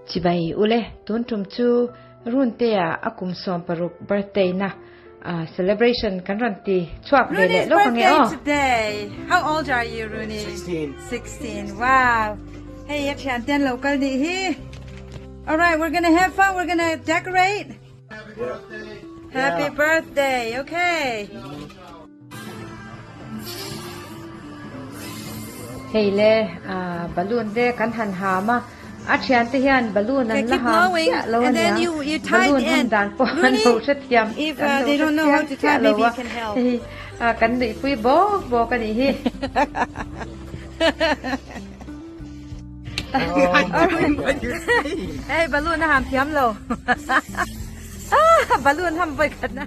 Chibai ule tun tum chu Runtea a kum 16 birthday na celebration kan rawn ti chhuak ve leh Rooney's lawk ange birthday aw. today. How old are you, Rooney? 16. 16. Wow. Hey, a thian ten lo kal nih hi. All right, we're gonna have fun. We're gonna decorate. Happy birthday. Okay. Hei le balloon te kan han ham a, a thian te hian balloon an Okay, la keep ham blowing chiah lo and then aniang you you tie balloon the ham end. dan pawh an Rooney, lo hrethiam if an uh, lo they don't know how hrethiam to chiah tie, lo maybe a you can help. hei kan nuihpui bawk bawk a nih hi. Hey, balloon a ham thiam lo. Ah, balloon ham voi khat na.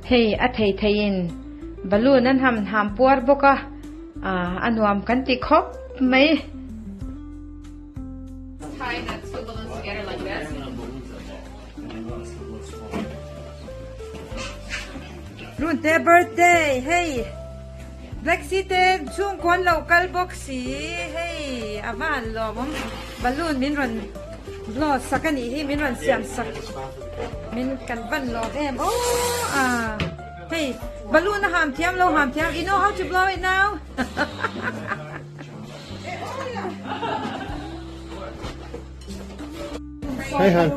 Hei a thei theiin balloon an ham ham puar bawk a, ah a nuam kan ti khawp mai. Runte birthday hei Black Sea te chhungkawn lo kal bawk si hei a va han lawm awm balloon min rawn blow sak a nih hi min rawn siam sak min kan van lawm em aw a hei balloon a ham thiam lo ham thiam you know how to blow it now Hey han.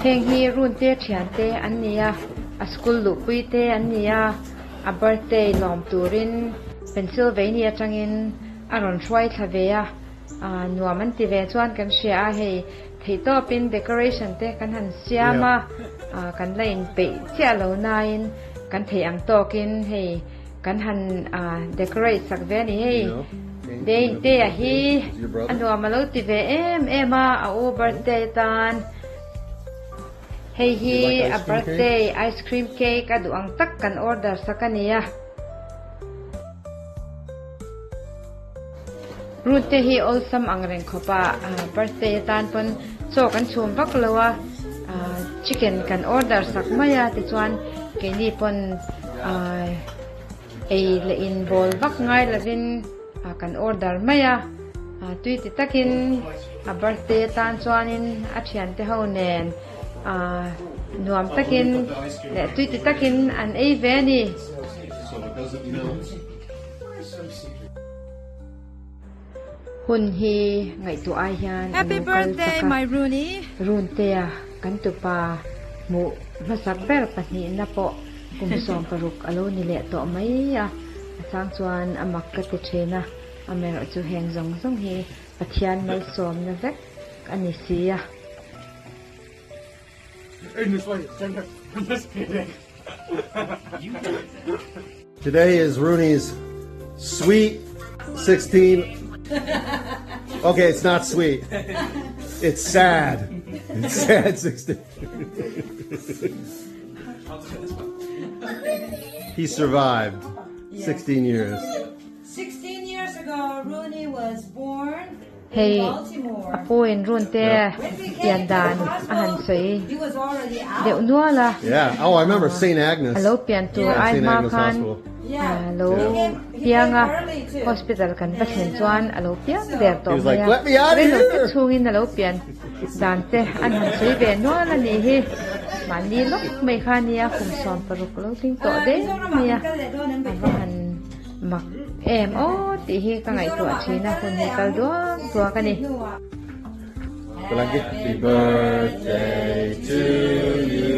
Heng hi run te thian te an ni a, a school luhpui te an ni a, a birthday lawm turin Pennsylvania atangin a rawn hruai thla ve a, nuam an ti ve chuan kan hria a hei theihtawpin decoration te kan han siam a, kan la inpeih chiah lo nain kan theih ang tawkin hei kan han decorate sak ve a ni hei Deintea hi a nuam a lo ti ve em em a a u birthday atan hei hi a birthday ice cream cake a duh ang tak kan order sak a ni a. Root te hi awlsam ang reng khawp a, birthday atan pawn chaw kan chhum vak lo a, chicken kan order sak mai a tichuan keini pawn ei leh in bawl vak ngai lovin kan order mai a, tui ti takin a birthday atan chuanin a thiante ho nen nuam takin leh tui ti takin an ei ve a ni. Hun hi ngaihtuah ai hian a Happy lo kal birthday chak a, my Rooney. Runtea kan tupa hmuh hmasak ber pahnihna pawh kum 16 a lo ni leh tawh mai a, a chang chuan a mak ka ti thin a, amaherawhchu chu heng zawng zawng hi Pathian malsawmna vek a ni si a. Today is Rooney's sweet 16. Okay, it's not sweet. It's sad. It's sad 16. He survived 16 years. 16 years ago, Rooney was born Hei a pu in run te pian dan a han sawi deuh nual a. A lo pian tur ai hma khan a lo piang a, hospital kan va thlen chuan a lo piang der tawh mai a. Reilo te chhungin a lo pian dan te an han sawi ve nual a nih hi. Mahni lawk mai kha nia kum 16 lo tling tawh deuh mai a, a va han Mak em aw tih hi ka ngaihtuah thin a, hun hi kal duak duak a ni. Happy birthday to you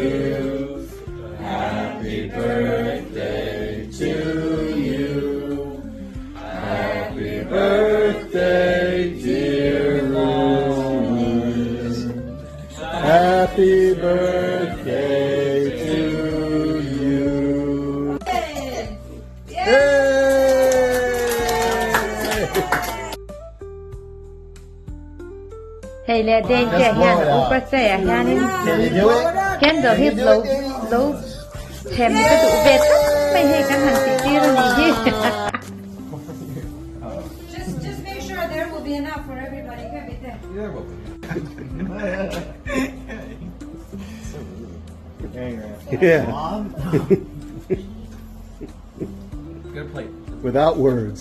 Happy birthday to you Happy birthday dear Rose Happy birthday to you Hei le Dane te hian upa che ah hianin candle hi lo lo chhem ka duh ve tlat mai hei kan han tih tir a nih hi. be enough for everybody here with it. Yeah, will be. Yeah. Mom? Good plate. Without words.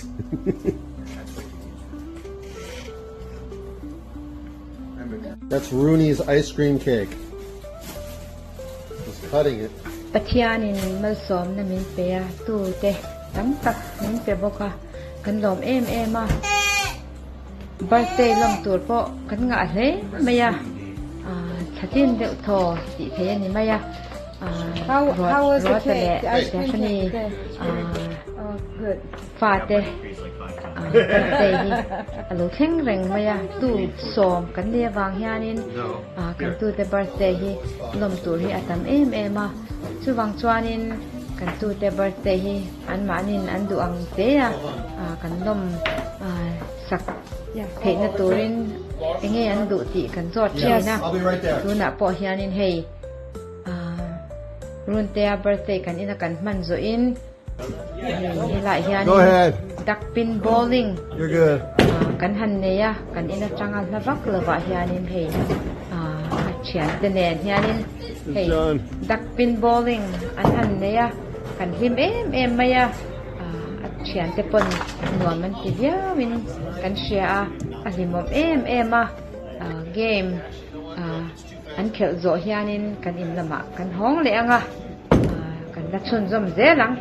That's way too easy. That's Rooney's ice cream cake. He's cutting it. Pathianin malsawmna min pe a, tute tam tak min pe bawk a, kan lawm em em a. Birthday lawm tur pawh kan ngah hle mai a, thla tin deuh thaw tih theih a ni mai a. Ruata leh Stephanie fate birthday hi a lo thleng reng mai a, tu sawm kan nih avang hianin kan tute birthday hi lawm tur hi a tam em em a, chuvang chuanin kan tute birthday hi anmahnin an duh ang te a kan lawm sak theihna turin enge an duh tih kan zawt thin a, tunah pawh hianin hei. Runtea birthday kan ina kan hman zawhin hei helaiah hianin duck pin bowling kan han nei a kan in atanga hla vak lovah hianin hei a thiante nen hianin hei duck pin bowling an han nei a kan hlim em em mai a a thiante pawn nuam an ti viauin kan hria a a hlimawm em em a game. An khelh zawh hianin kan in lamah kan hawng leh ang a, kan la chhunzawm zel ang.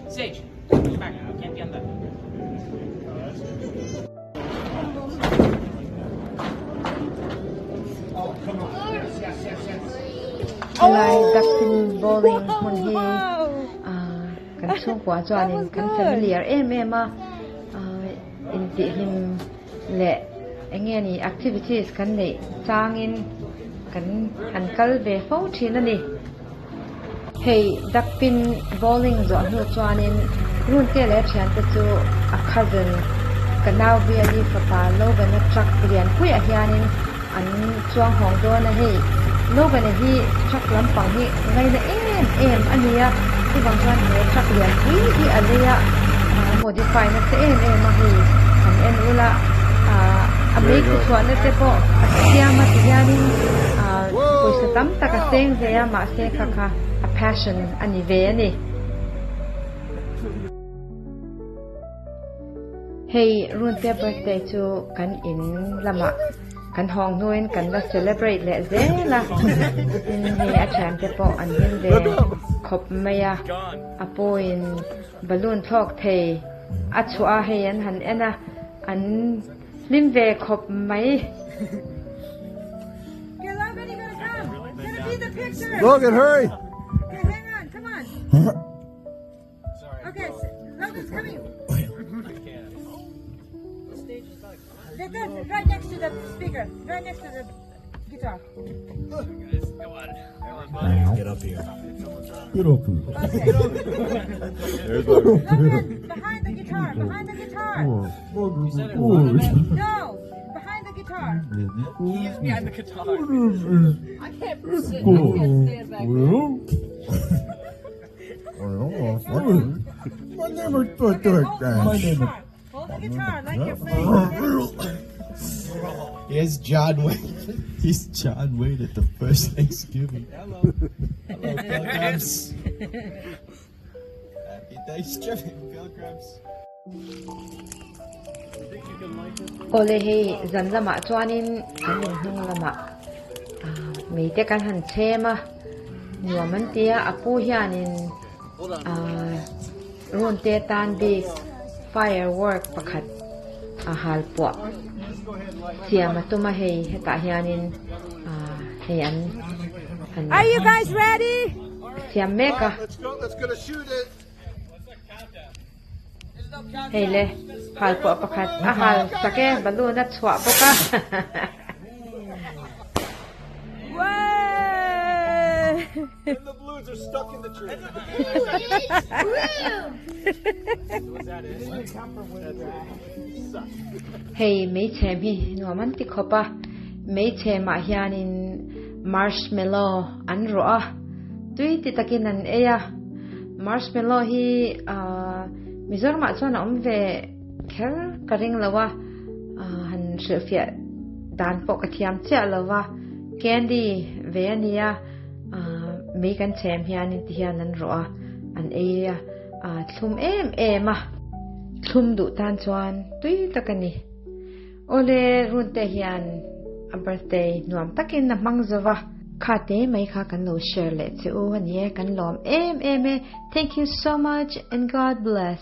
Sage, come back. Can't be on that. Helai duckpin bowling hmun hi Kan chhungkua chuanin kan familiar em em a, intihhlim leh eng nge ni activities kan neih changin kan han kal ve fo thin a ni. Hei duckpin bowling zawh hnu chuanin Runte leh a thiante chu a cousin ka nau Biali fapa Logan-a truck lianpuiah hianin An chuang hawng dawn a hei. Logan-a hi truck lampang hi ngaina em em a ni a, chuvang chuan he truck lianpui hi a lei a, a modify nasa em em a hei han en ula, a mei khu chhuahna te pawh a siam a ti hianin pawisa tam tak a seng ve a mahse kha kha a passion a ni ve a ni. Hei Runte birthday chu kan in lamah kan hawng hnuin kan la celebrate leh zel a, tin hei a thiante pawh an hlim ve khawp mai a, a pawhin balloon thlawk thei a chhuah a hei an han en a, an hlim ve khawp mai. Logan, hurry! Okay, Logan's coming. Right next to the speaker. Right next to the guitar. Come on. Get up here. Get up here. Okay. There's Logan. Logan, behind the guitar. Behind the guitar. No, behind the guitar. He is behind the guitar. I can't sit. I can't stand back there. My name is Okay, hold, hold the guitar. Hold the guitar like you're playing. Here's John Wayne. He's John Wayne at the first Thanksgiving. Hello. Hello, pilgrims. Happy Thanksgiving, pilgrims. Awle hei zan lamah chuanin kan inhnung lamah ah meite kan han chhem a nuam an ti a a pu hianin ah runte tan bik firework pakhat a hal puah siam a tum a hei hetah hianin ah hei an han Are you guys ready? siam mek a. Let's go, let's go to shoot it. Hei le, hal pawh pakhat a hal sak e, balloon a chhuah bawk a. Hei meichhem hi nuam an ti khawp a, meichhem ah hianin marshmallow an rawh a. Tui ti takin an ei a, marshmallow hi ahh Mizoramah chuan a awm ve kher ka ring lo a, han hrilhfiah dan pawh ka thiam chiah lo va, candy ve a nia, ahh mei kan chhem hianin ti hian an rawh a, an ei a, ahh thlum em em a, thlum duh tan chuan tui tak a ni. Awle, Runte hian a birthday nuam takin a hmang zo va. Kha te mai kha kan lo share leh che u a ni e, kan lawm em em e. Thank you so much and God bless.